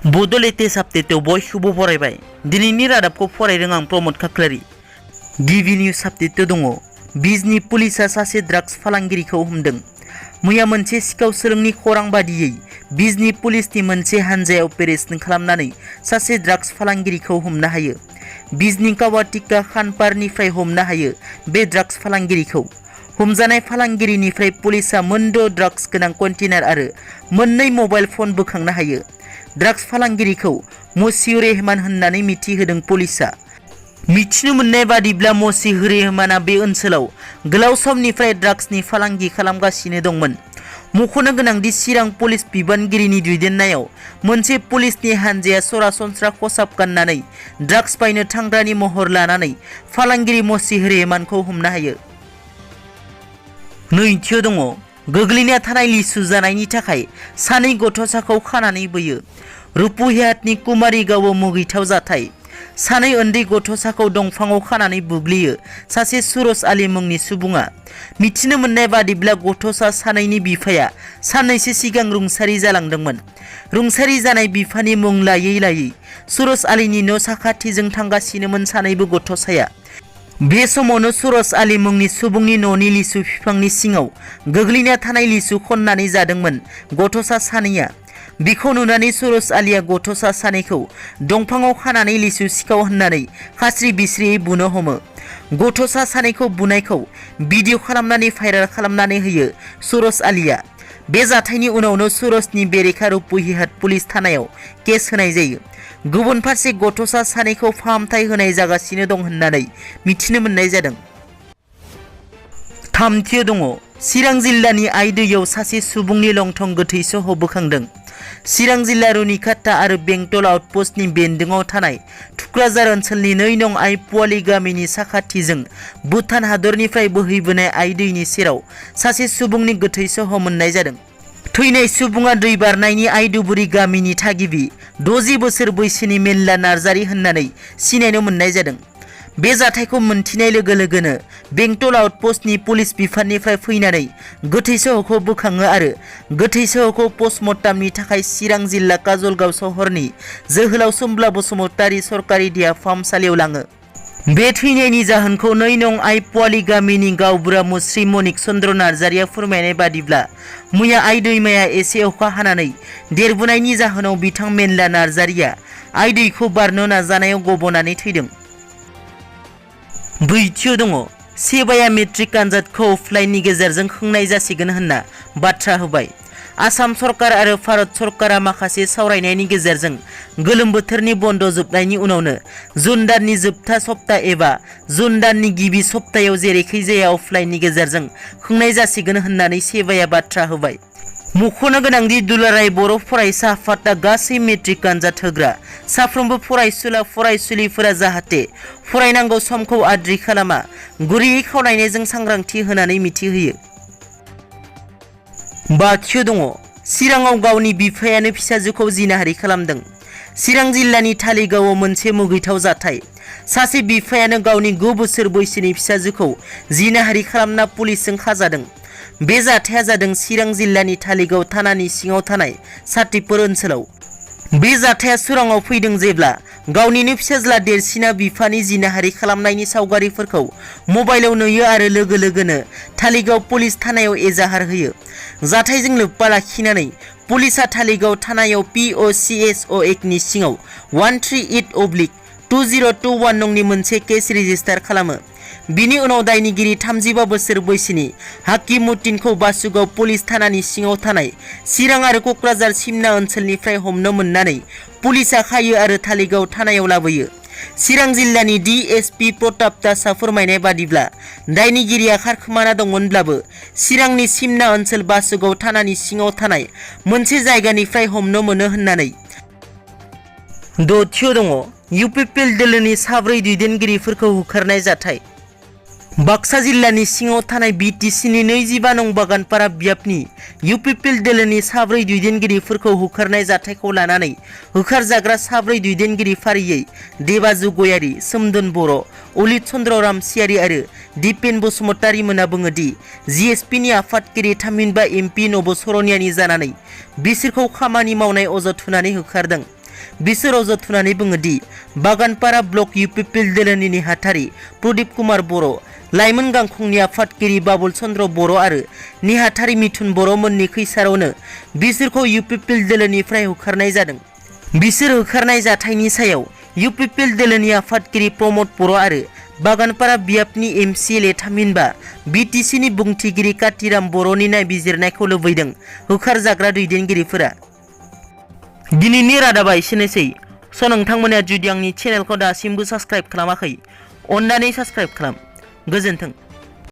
बड' लेटेस्ट आपडेटआव बयखौबो बरायबाय। दिनैनि रादाबखौ फरायदों आं प्रमद खाख्लारि। गिबि निउज आपडेटआव दङ। बिजनी पुलिसा सासे ड्राग्स फालांगिरिखौ हमदों। मैया मोनसे सिखाव सोलोंनि खौरां बादियै बिजनी पुलिसनि मोनसे हानजाया अपारेशन खालामनानै सासे ड्राग्स फालांगिरिखौ हमनो हायो। बिजनी कावाटिका खानपारनिफ्राय हमनो हायो बे ड्राग्स फालांगिरिखौ। हमजानाय फालांगिरिनिफ्राय पुलिसा मोनद' ड्राग्स गोनां कन्टेनार आरो मोननै मबाइल फन बोखांनो हायो। ड्राग्स फालांगिरिखौ मसिउर रहमान होननानै मिथिहोदों पुलिसा। मिथिनो मोननाय बादिब्ला मसिउर रहमाना बे ओनसोलाव गोलाव समनिफ्राय ड्राग्सनि फालांगि खालामगासिनो दंमोन। मख'नो गोनांदि चिरां पुलिस बिबानगिरिनि दैदेननायाव मोनसे पुलिसनि हानजाया सरासनस्रा खसाब गाननानै ड्राग्स बायनो थांग्रानि महर लानानै फालांगिरि मसिउर रहमानखौ हमनो हायो। नैथियाव दङ। गोग्लैना थानाय लिसु जानायनि थाखाय सानै गथ'साखौ खानानै बोयो। रुपुहियातनि कुमारीगावआव मुगैथाव जाथाय। सानै उन्दै गथ'साखौ दंफाङाव खानानै बुग्लियो सासे सुरज आली मुंनि सुबुङा। मिथिनो मोननाय बादिब्ला गथ'सा सानैनि बिफाया साननैसो सिगां रुंसारि जालांदोंमोन। रुंसारि जानाय बिफानि मुं लायै लायै सुरज आलीनि न' साखाथिजों थांगासिनोमोन सानैबो गथ'साया। बे समावनो सुरज आली मुंनि सुबुंनि न'नि लिसु बिफांनि सिङाव गोग्लैना थानाय लिसु खननानै जादोंमोन गथ'सा सानैया। बिखौ नुनानै सुरज आलीया गथ'सा सानैखौ दंफाङाव खानानै लिसु सिखाव होननानै खास्रि बिस्रियै बुनो हमो। गथ'सा सानैखौ बुनायखौ भिडिअ खालामनानै भाइरेल खालामनानै होयो सुरज आलीया। बे जाथायनि उनावनो सुरजनि बेरेखा रुपुहियात पुलिस थानायाव केस होनाय जायो। गुबुन फारसे गथ'सा सानैखौ फाहामथाय होनाय जागासिनो दं होननानै मिथिनो मोननाय जादों। थामथियाव दङ। चिरां जिल्लानि आइदैयाव सासे सुबुंनि लंथं गोथै सह बोखांदों। चिरां जिल्ला रुनिखाता आरो बेंटल आउटपस्टनि बेन्दोङाव थानाय थुक्राझार ओनसोलनि 2 नं आइपुवालि गामिनि साखाथिजों भुटान हादरनिफ्राय बोहैबोनाय आइ दैनि सेराव सासे सुबुंनि गोथै सह मोननाय जादों। थैनाय सुबुङा दै बारनायनि आइदुबुरि गामिनि थागिबि 60 बोसोर बैसोनि मेल्ला नार्जारी होननानै सिनायनो मोननाय जादों। बे जाथायखौ मोनथिनाय लोगो लोगोनो बेंटल आउटपस्टनि पुलिस बिफाननिफ्राय फैनानै गोथै सहखौ बोखाङो आरो गोथै सहखौ पस्टमर्टमनि थाखाय चिरां जिल्ला काजलगाव सहरनि जोहोलाव सोमब्ला बसुमतारी सरकारि देहा फाहामसालियाव लाङो। बे थैनायनि जाहोनखौ 2 नं आइपुवालि गामिनि गावबुरा मुस्रि मनिक चन्द्र नार्जारिया फोरमायनाय बादिब्ला मैया आइ दैमाया एसे अखा हानानै देरबोनायनि जाहोनाव बिथां मेल्ला नार्जारिया आइ दैखौ बारनो नाजानायाव गबनानै थैदों। ब्रैथियाव दङ। सेबाया मेट्रिक आनजादखौ अफलाइननि गेजेरजों खुंनाय जासिगोन होनना बाथ्रा होबाय। आसाम सरकार आरो भारत सरकारा माखासे सावरायनायनि गेजेरजों गोलोम बोथोरनि बन्द जोबनायनि उनावनो जुन दाननि जोबथा सप्ता एबा जुन दाननि गिबि सप्तायाव जेरैखिजाया अफलाइननि गेजेरजों खुंनाय जासिगोन होननानै सेबाया बाथ्रा होबाय। मख'नो गोनांदि दुलाराय बर' फरायसा आफादआ गासै मेट्रिक आनजाद होग्रा साफ्रोमबो फरायसुला फरायसुलिफोरा जाहाथे फरायनांगौ समखौ आद्रि खालामा गुरैयै खावलायनायजों सांग्रांथि होनानै मिथिहोयो। बाथियाव दङ। चिराङाव गावनि बिफायानो फिसाजोखौ जिनाहारि खालामदों। चिरां जिल्लानि थालिगावआव मोनसे मुगैथाव जाथाय। सासे बिफायानो गावनि 9 बोसोर बैसोनि फिसाजोखौ जिनाहारि खालामना पुलिसजों खाजादों। बे जाथाया जादों चिरां जिल्लानि थालिगाव थानानि सिङाव थानाय सातिपुर ओनसोलाव। बे जाथाया सोराङाव फैदों जेब्ला गावनिनो फिसाज्ला देरसिना बिफानि जिनाहारि खालामनायनि सावगारिफोरखौ मबाइलाव नुयो आरो लोगो लोगोनो थालिगाव पुलिस थानायाव एजाहार होयो। जाथायजों लोब्बा लाखिनानै पुलिसा थालिगाव थानायाव POCSO एक्टनि सिङाव 138/2021 नंनि मोनसे केस रेजिस्टार खालामो। बिनि उनाव दायनिगिरि 35 बोसोर बैसोनि हाकिमुद्दिनखौ बासुगाव पुलिस थानानि सिङाव थानाय चिरां आरो क'क्राझार सिमना ओनसोलनिफ्राय हमनो मोननानै पुलिसा खायो आरो थालिगाव थानायाव लाबोयो। चिरां जिल्लानि DSP प्रताप दासआ फोरमायनाय बादिब्ला दायनिगिरिया खारखोमाना दंमोनब्लाबो चिरांनि सिमना ओनसोल बासुगाव थानानि सिङाव थानाय मोनसे जायगानिफ्राय हमनो मोनो होननानै। दथियाव दङ। UPPL दोलोनि 4 दैदेनगिरिफोरखौ होखारनाय जाथाय। बाक्सा जिल्लानि सिङाव थानाय BTCनि 25 नं बागानपारा ब्याबनि UPPL दोलोनि 4 दैदेनगिरिफोरखौ होखारनाय जाथायखौ लानानै होखारजाग्रा 4 दैदेनगिरि फारियै देबाजु गयारी, सोमदोन बर', अलित चन्द्र रामसियारि आरो दिपेन बसुमतारी मोना बुङो दि GSPनि आफादगिरि थामहिनबा MP नब सरनियानि जानानै बिसोरखौ खामानि मावनाय अजद होनानै होखारदों। बिसोर अजद बुङो दि बागानपारा ब्लक इउपिपिएल दोलोनि नेहाथारि प्रदीप कुमार बर', लाइमोन गांखंनि आफादगिरि बाबुल चन्द्र बर' आरो नेहाथारि मिथुन बर' मोननि खैसारावनो बिसोरखौ इउपिपिएल दोलोनिफ्राय होखारनाय जादों। बिसोर होखारनाय जाथायनि सायाव इउपिपिएल दोलोनि आफादगिरि प्रमद बर' आरो बागानपारा बियाबनि एमसिएलए थामहिनबा बिटिसिनि बुंथिगिरि कातिराम बर'नि नायबिजिरनायखौ लुबैदों होखारजाग्रा दैदेनगिरिफोरा। दिनैनि रादाबा एसेनोसै। नोंथांमोना जुदि आंनि चेनेलखौ दासिमबो साबस्क्राइब खालामाखै, अन्नानै साबस्क्राइब खालाम। गोजोन्थों।